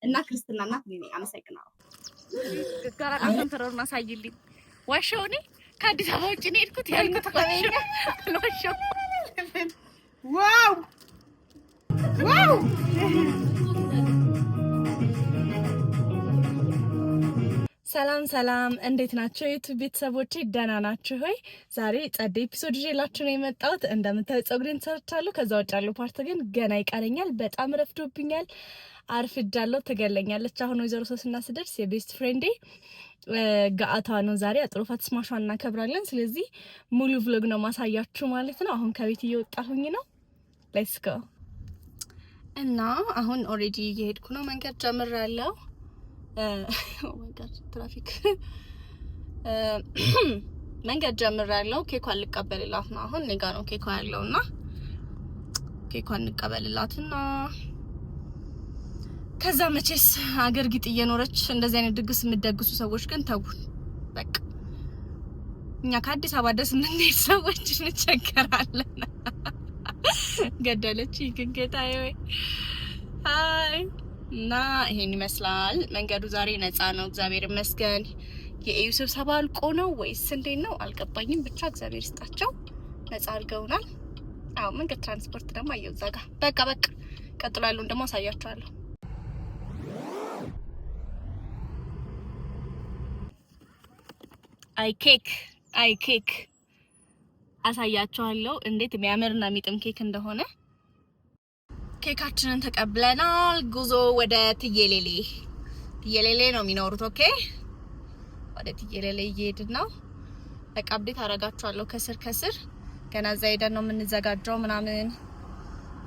እና ክርስትና እናት እኔ ነኝ። አመሰግናለሁ። ጋራና አሳይልኝ። ዋሻው እኔ ከአዲስ አበባ ውጭ ነው የሄድኩት ያልኩት ዋሻው። Wow wow! ሰላም ሰላም፣ እንዴት ናቸው የ YouTube ቤተሰቦቼ? ደህና ናችሁ ወይ? ዛሬ ጸዴ episode ይዤላችሁ ነው የመጣሁት። እንደምታዩ ጸጉሬን ተሰርቻለሁ። ከዛ ውጭ ያለው part ግን ገና ይቀረኛል። በጣም ረፍዶብኛል፣ አርፍጃለሁ። ትገለኛለች አሁን ወይዘሮ ሶስና ስደርስ የ best friend ኤ ገአቷ ነው ዛሬ። አጥሮፋት ስማሿን እናከብራለን። ስለዚህ ሙሉ vlog ነው ማሳያችሁ ማለት ነው። አሁን ከቤት እየወጣሁኝ ነው። Let's go። እና አሁን already እየሄድኩ ነው። መንገድ ጀምሬያለሁ። Oh my God፣ ትራፊክ። መንገድ ጀምሬያለሁ። ኬኳን ልቀበልላት ነው አሁን። እኔ ጋ ነው ኬኳ ያለው እና ኬኳን እንቀበልላትና ከዛ መቼስ አገር ጊጥ እየኖረች እንደዚህ አይነት ድግስ የምትደግሱ ሰዎች ግን ተውን። በቃ እኛ ከአዲስ አበባ ድረስ የምንሄድ ሰዎች እንቸገራለን። ገደለች ግን ጌታዬ ወይ አይ። እና ይሄን ይመስላል መንገዱ። ዛሬ ነፃ ነው፣ እግዚአብሔር ይመስገን። የ AU ስብሰባ አልቆ ነው ወይስ እንዴት ነው አልገባኝም። ብቻ እግዚአብሔር ይስጣቸው ነፃ አድርገውናል። አዎ፣ መንገድ ትራንስፖርት ደግሞ አየው እዛ ጋ። በቃ በቃ፣ ቀጥሎ ያለውን ደግሞ አሳያችኋለሁ። አይ ኬክ፣ አይ ኬክ፣ አሳያችኋለሁ እንዴት የሚያምርና የሚጥም ኬክ እንደሆነ። ኬካችንን ተቀብለናል። ጉዞ ወደ ትየሌሌ። ትየሌሌ ነው የሚኖሩት። Okay፣ ወደ ትየሌሌ እየሄድን ነው። በቃ update አደርጋችኋለሁ ከስር ከስር። ገና እዛ ሄደን ነው የምንዘጋጀው ምናምን።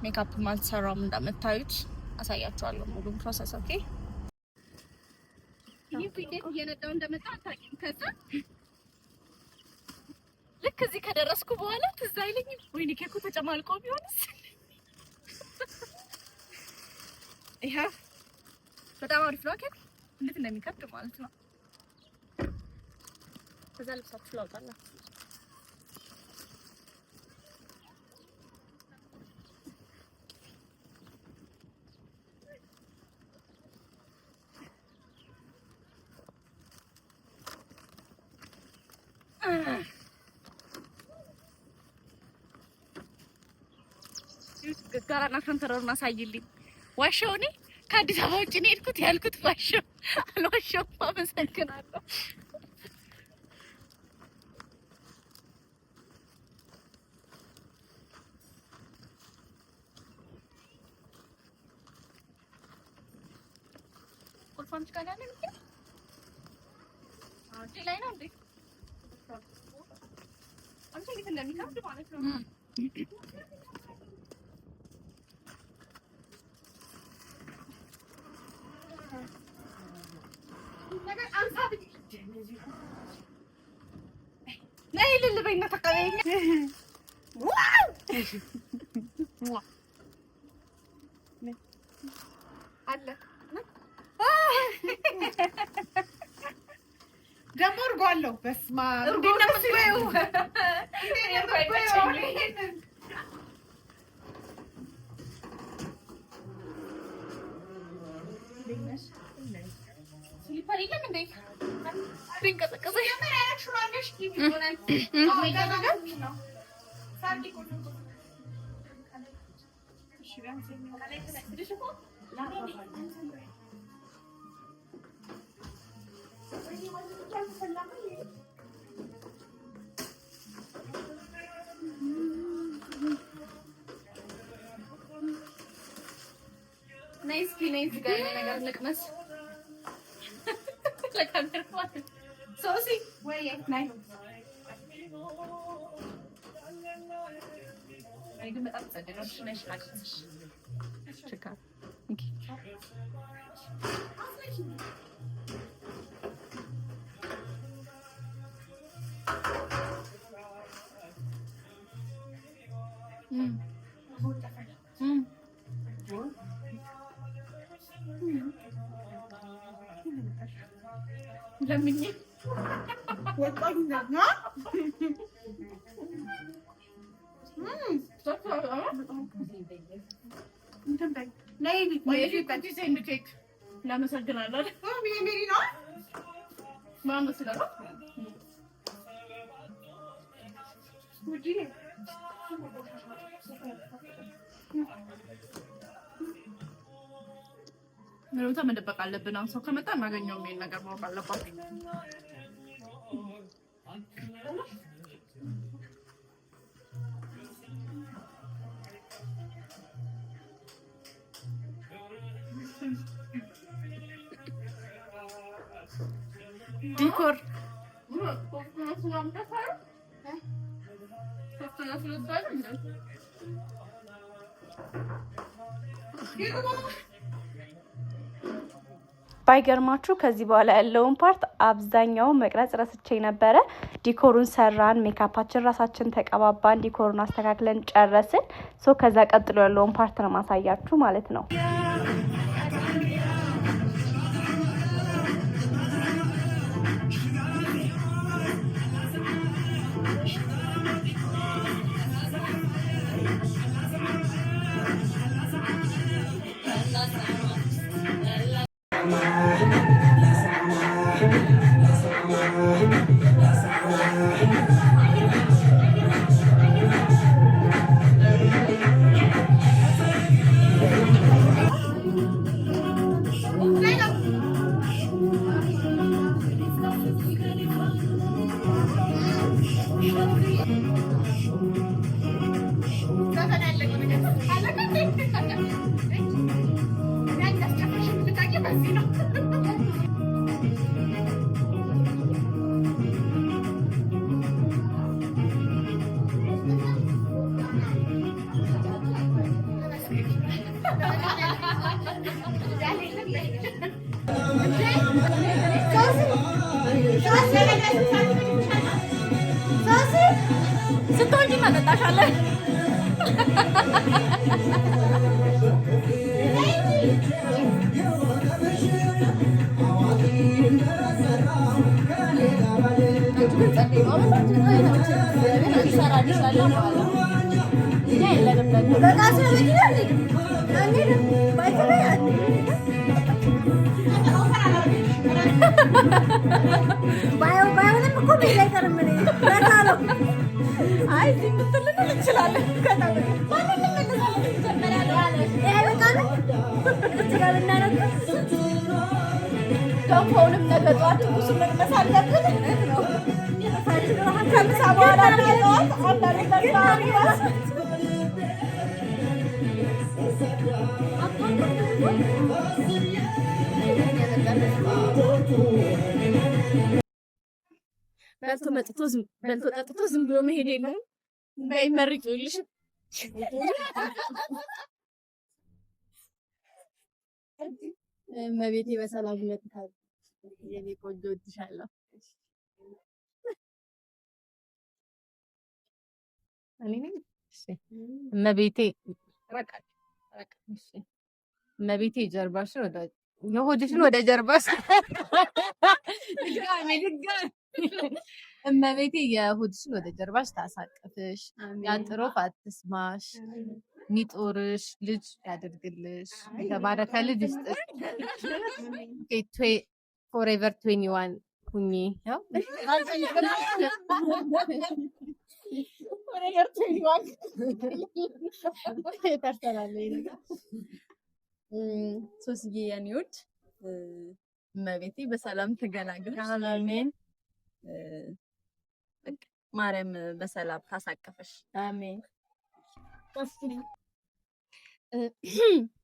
ሜካፕ አልተሰራውም እንደምታዩት። አሳያችኋለሁ ሙሉ process። Okay፣ ይህ ቤት እየነዳው እንደመጣ አታውቂም። ከዛ ልክ እዚህ ከደረስኩ በኋላ ትዝ አይለኝም። ወይኔ ኬኩ ተጨማልቆ ቢሆንስ? ይሄ በጣም አሪፍ ነው። ኬኩ እንዴት እንደሚከብድ ማለት ነው። ከዛ ልብሳችሁ ላውጣላችሁ። ጋራና ሸንተረሩን አሳይልኝ። ዋሻው እኔ ከአዲስ አበባ ውጭ ነው የሄድኩት ያልኩት ዋሻው አልዋሻውም። አመሰግናለሁ። ቁልፍ አንቺ ጋር ያለ መኪና እጄ ላይ ነው እንዴ? አንቺ እንዴት እንደሚከብድ ማለት ነው። ነይ እልል በይና ተቀበይኝ። Wow አለ። ደግሞ እርጎ አለው። በስመ አብ! እርጎ ነው የምትበይው? እንዴት ነው የምትበይው? ይሄንን Slipper የለም እንዴ? ቢንቀጠቀሰ ነይ እስኪ ነይ፣ እዚህ ጋር የሆነ ነገር ልቅመስ። ለካሜራ ማለት ሶሲ። ወይ ነይ። እኔ ግን በጣም ጸዴ ነው። እሺ ነሽ ላቅምስሽ። ችግር okay። ለምኜ ወጣኝ ነው። እንትን በይ፣ ነይ። Cookies and cake. እናመሰግናለን። ሜሪ ነው። ማነው ስላለው? ምንም መደበቅ አለብን። አሁን ሰው ከመጣ እናገኘው የሚል ነገር ማወቅ አለባችሁ። Decor ባይገርማችሁ ከዚህ በኋላ ያለውን part አብዛኛውን መቅረጽ ረስቼ ነበረ። Decor ኡን ሰራን፣ ሜካፓችን ራሳችን ተቀባባን፣ decor ኡን አስተካክለን ጨረስን። So ከዛ ቀጥሎ ያለውን part ነው ማሳያችሁ ማለት ነው። ስትወልጂ እናጠጣሻለን። ባይሆንም እኮ ቤት አይቀርም። አይ እዚህ የምትልን እንችላለን። ገንፎውንም ነገ ጠዋት ትኩሱን መቅመስ አለብን። ከምሳ በኋላ ነገ ጠዋት አንዳንድ በልቶ መጥቶ በልቶ ጠጥቶ ዝም ብሎ መሄድ የለም። በይ መርቂውልሽ። እመቤቴ በሰላም መጥታ የኔ ቆንጆ እወድሻለሁ። እኔ ነኝ። እሺ እመቤቴ እሺ እመቤቴ ጀርባሽን ወደ የሆድሽን ወደ ጀርባሽ ድጋሜ ድጋሜ እመቤቴ የሆድሽን ወደ ጀርባሽ ታሳቅፍሽ፣ ያንጥሮፍ አትስማሽ፣ ሚጦርሽ ልጅ ያደርግልሽ፣ የተባረከ ልጅ ይስጥሽ። Forever 21 ሁኚ። ያው ሶስዬ የኔ ውድ እመቤቴ በሰላም ትገላግልሽ። አሜን በቃ ማርያም በሰላም ታሳቀፈሽ። አሜን።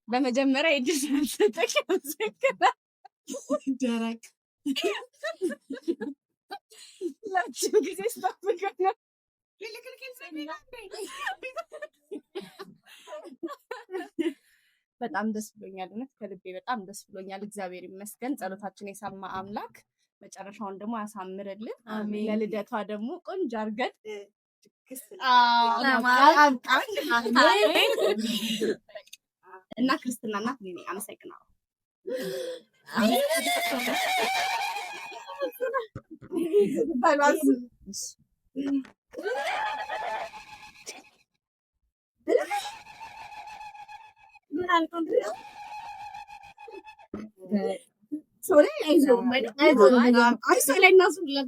በመጀመሪያ የእጅ ስለተሰጠሽ አመሰግናለሁ። ደረቅ ለረጅም ጊዜ ስጠብቀው ነው። በጣም ደስ ብሎኛል። እውነት ከልቤ በጣም ደስ ብሎኛል። እግዚአብሔር ይመስገን። ጸሎታችን የሰማ አምላክ መጨረሻውን ደግሞ ያሳምርልን። አሜን። ለልደቷ ደግሞ ቆንጆ አድርገን እና ክርስትና እናት እኔ ነኝ። አመሰግናለሁ። ሰው ላይ አይዞርም አይደል? አይ ሰው ላይ እናዙርላት።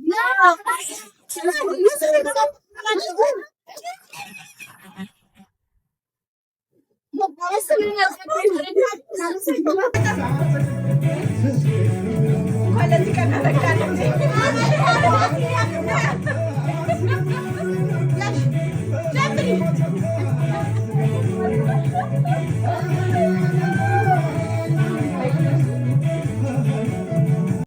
እንኳን ለዚህ ቀን አበቃን።